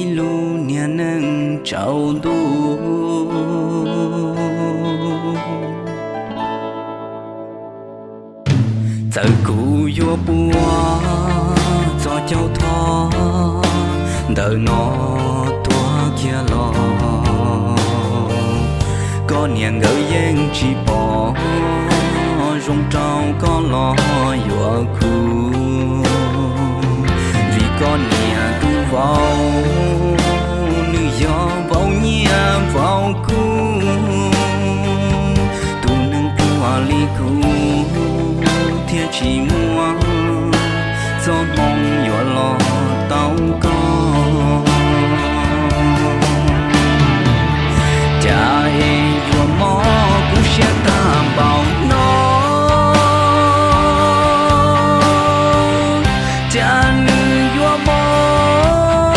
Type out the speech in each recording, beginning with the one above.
ib lub niag neej tsaus ntuj. Txawm kuv yuav puag txoj cauj thoj ntawm no tuag kiag los, koj niam nkawd yeej tsis pom zoo rau koj los yuav kuv. Vim koj niam tus vauv, nws yog vauv nyiaj vauv kub, tus neeg pluag li kuv thiaj tsis muaj txoj hmoo yuav los tau koj. Cas es yuav mob kub siab tag npaum no, cas nws yuav mob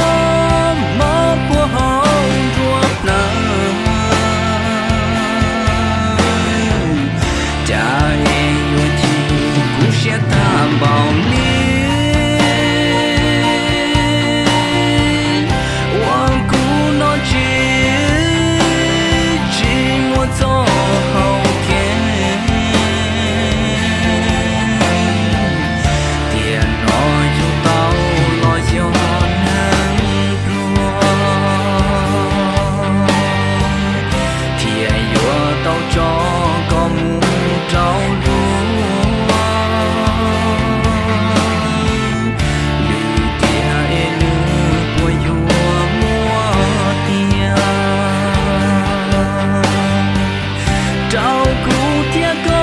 mob puag hauv nruab plawv. Cas es yuav chim kub siab tag npaum li, ua kuv no tsis, tsis muaj txoj hau kev. Tiam no yug tau los yog neeg pluag, thiaj yuav tau tso koj mus rau luag. Lwm tiam es nws puas yuav muaj tiag rau kuv thiab koj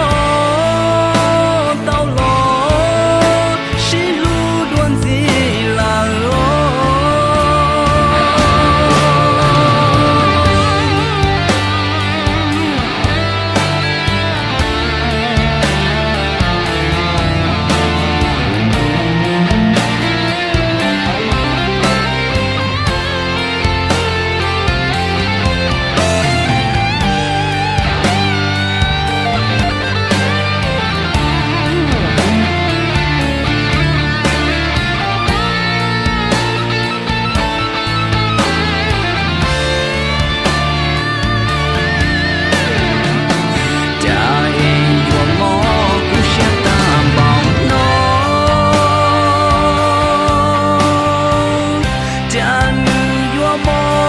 tau los sib hlub dua ntxiv lawm os. Cas es yuav mob kub siab tag npaum no, cas nws yuav mob